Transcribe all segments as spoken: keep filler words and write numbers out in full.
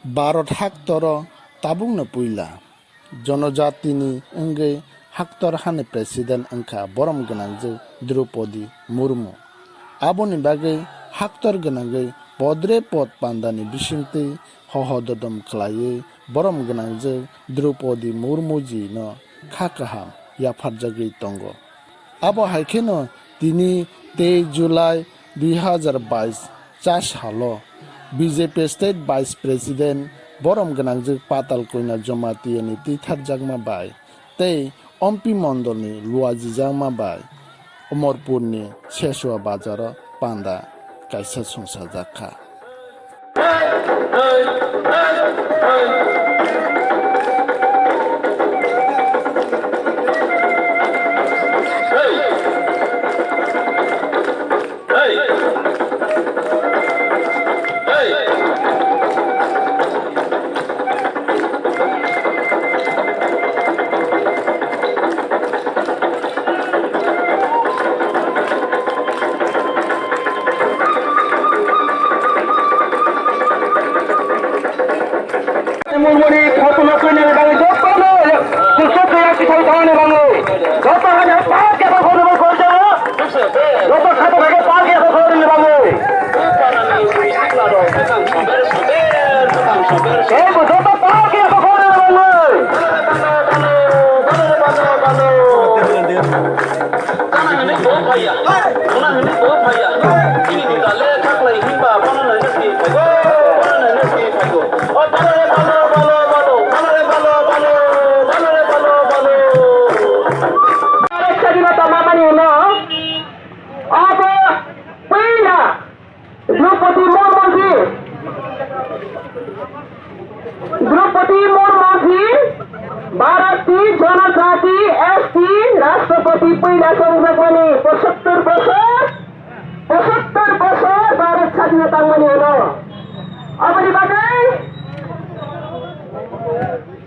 Bharat haktoro tabukno puila jonojatini wngwi haktor hani president wngkha borom gwnangjwk Droupadi Murmu. Aboni bagwi haktor gwnangwi podre pod pandani bisingtwi hohododom khlaiwi borom gwnangjwk Droupadi Murmu ji no kha kaham yapharjagwi tongo. Abo hai kheno tini tei July dui hazar bais cha salo B J P State Vice President borom gwnangjwk Patal Koina Jamatia ni twitharjakma bai tei Ompi Mondol ni luajijakma bai Omorpur ni Sesua bazar o panda kaisa songsajakha. Murmuni khotona kwinani bagwi jotono kusuk kwiya kithai thangni bagwi joto haino park eba khotona kwrwngjago. Joto khato khato park eba khotoni bagwi. Ei bo joto park eba khotoni bagwi. Gana hwnwi bo phaiya, gana hwnwi bo phaiya. Chini ni dale khaklai himba bono naina si phaigo, bono naina si phaigo. O balo re balo, balo, balo, balo re balo, balo, balo, balo, balo. Swadhinota mamani ulo, abo puila Droupadi Murmu ji, Droupadi Murmu ji, Bharat ni Janajati S T Rashtrapati puila chongjakmani pochattor bosor, pochattor bosor Bharat sadhina tangmani ulo. Aboni bagwi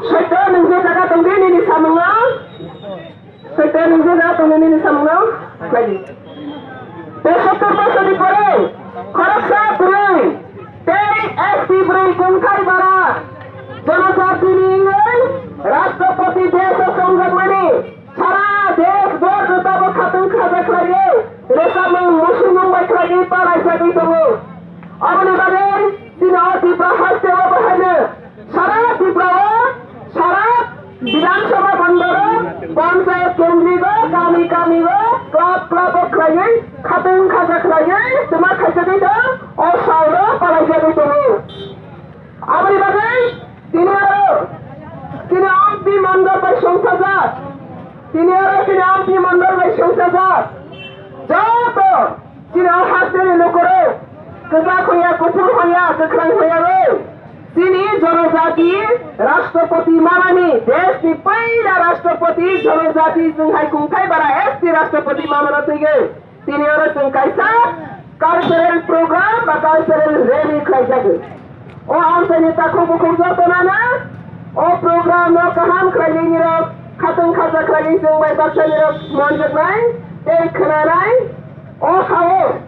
soito nungni jaga tongdi nini samungno. Soito nungni jaga tongdi nini samungno. Nai di. Pochattor bosor ni pore khoroksa bwrwi tei S T bwrwi kungthai bara Janajati ni wngwi Rashtrapati desh o chongjakmani sara desh bor jotabo khatung khaja khlaiwi rwchapmung muchungmung bai khlaiwi palaijagwi tongo. Aboni bagwi chini o Tripura haste o bo haino Sara Tripura o, sara Bidhan Sabha Bondor o, Panchayat Kendri o, kami kami o, club club o khlaiwi, khatung khaja khlaiwi, twma khaijagwi tong, o sal o palaijagwi tongo. Aboni bagwi tini aro, tini Ompi Mondol bai songchajak, tini aro tini Ompi Mondol bai songchajak, joto Chini o hasteni lukurok, kwchak hoya, kuphur hoya, kwkhwrang hoya rok. Chini Janajati Rashtrapati manani, desh ni puila Rashtrapati Janajati chwng hai kungthai bara S T Rashtrapati manano twiwi. Tini oro chwng kaisa cultural program ba cultural rally khlaijago. O amchaini takhuk bukhuk joto nana o program no kaham khlainai nirok, khatung khaja khlainai chwng bai baksa nirok manjaknai tei khwnanai. O ha-o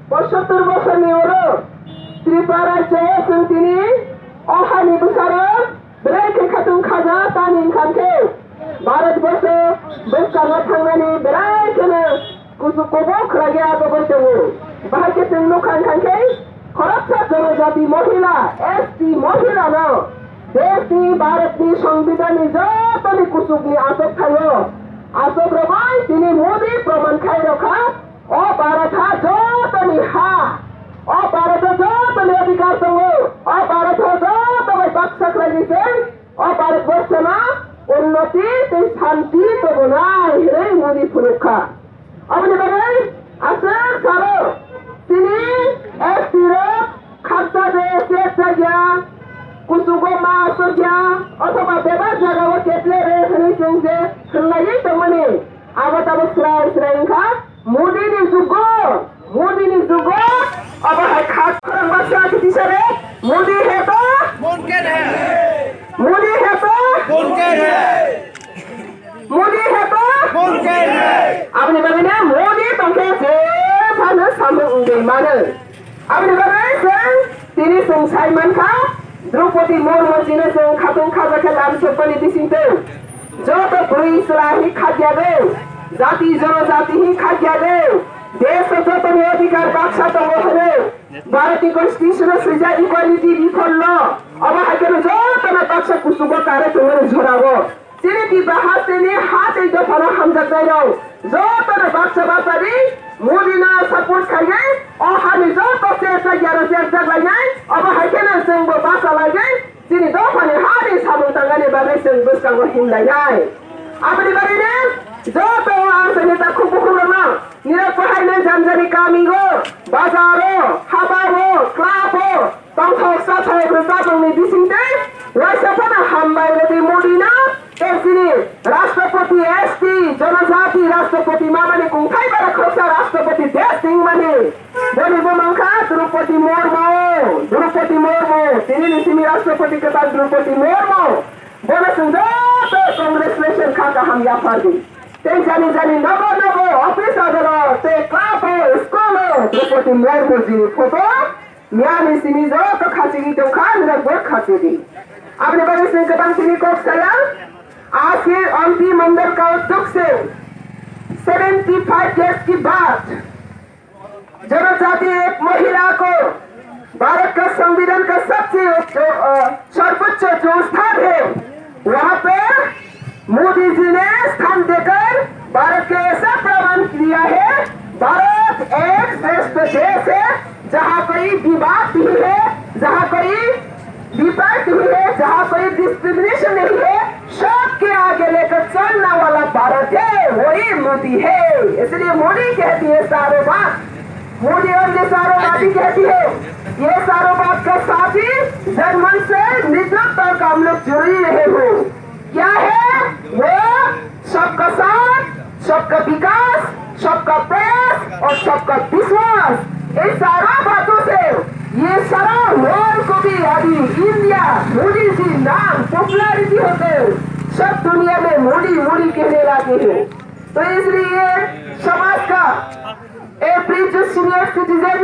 pochattor bosorni ulo Tripura rajyo o chwng tini o hani bwsarok belai khe khatung khaja tani wngkha khe Bharat borsho bwskango thangnani belai kheno kuchuk kubuk khlaiwi achugwi tongo. Bahai khe chwng nukha wngkha khe khoroksa Janajati mohila, S T mohila no desni Bharatni Songbidanni jotoni kuchukni achuk thaio. Achuk rwbai tini Modi proman khai rwkha. O Bharat ha jotoni ha, o Bharat o jotoni adhikar tongo, o Bharat o joto bai baksa khlaini se, o Bharat borsho no unnoti tei shanti tongona hinwi Modi phunukha. Aboni bagwi aswk salo chini S T rok khaksa de sek jakya, kuchugo ma asokya, othoba bebak jagao keple re hinwi chwng je khwnlaiwi tongmani. Abo tabuk srai srai wngkha Modi ni jugo, Modi ni jugo, abo hai kha khorang baksa kiti sare, Modi hai to, Modi hai to, Modi hai to, aboni bagwi no Modi tongkhe je phano samung wngwi mano. Aboni bagwi chwng tini chwng sai mankha, Draupadi Murmu chini chwng khatung khaja khe lam sokmani bisingtwi joto bwrwi chwla hi khakya de, jati jonojati hi khakya de, desh o jotoni adhikar baksa tongo hwnwi Bharatni Constitution o swijak equality bipholno, obo hai kheno jotono baksa kuchugo karwi tongmani jorao. Chini Tipra hasteni ha tei dophano hamjaknairok jotono baksa bachari Modino support khainai, o hani joto cherjak yarok cherjak lainai, obo hai kheno chwngbo bacha lainai, chini dophani hani samung tangnani bagwi chwng bwskango himlainai. Aboni bagwino joto ang chini takhuk bukhukrokno nirok bahaino jamjani kamio, bazaro, habao, clubo, tongthok sathok rwchapmungni bisingtwi waisa phano hambai rwdi Modino, tei chini Rashtrapati S T, Jonojati Rashtrapati mamani kungthai bara khoroksa Rashtrapati desh hwnmani. Boni bumung kha Draupadi Murmu, Draupadi Murmu, tini ni simi Rashtrapati kwtal Draupadi Murmu. Bono chwng joto congratulation kha, kaham yaphardi. Tei jani jani nogo nogo office adalot tei club o school o Draupadi Murmu jini photo Miyani simi joto khachigwi tongkha, nwrwkbo khachigwi. Aboni bagwi chwng kwbang tini kok saya. Aji M P Mandal ka dukh se seventy five years ki baat. जनजाति एक महिला को भारत का संविधान का सबसे जो, अ, सर्वोच्च जो स्थान है, वहाँ पे मोदी जी ने स्थान देकर भारत के ऐसा प्रमाण किया है, भारत एक श्रेष्ठ देश है, जहाँ कोई विवाद नहीं है, जहाँ कोई विवाद नहीं है, जहाँ कोई डिस्क्रिमिनेशन नहीं है, सबके आगे लेकर चलने वाला भारत है, वही मोदी है। इसलिए मोदी कहती है सारों बात, मोदी और ये सारों बात ही कहती है, ये सारों बात का साथी जन्मन से मृत्यु तक हम लोग जुड़े रहे हो। क्या है वो? सबका साथ, सबका विकास, सबका प्रयास और सबका विश्वास। इन सारा बातों से ये सारा वर्ल्ड को भी अभी इंडिया मोदी जी नाम पॉपुलैरिटी होते सब दुनिया में मोदी मोदी कहने लगे हैं। तो इसलिए समाज का एवरी जो सीनियर सिटीजन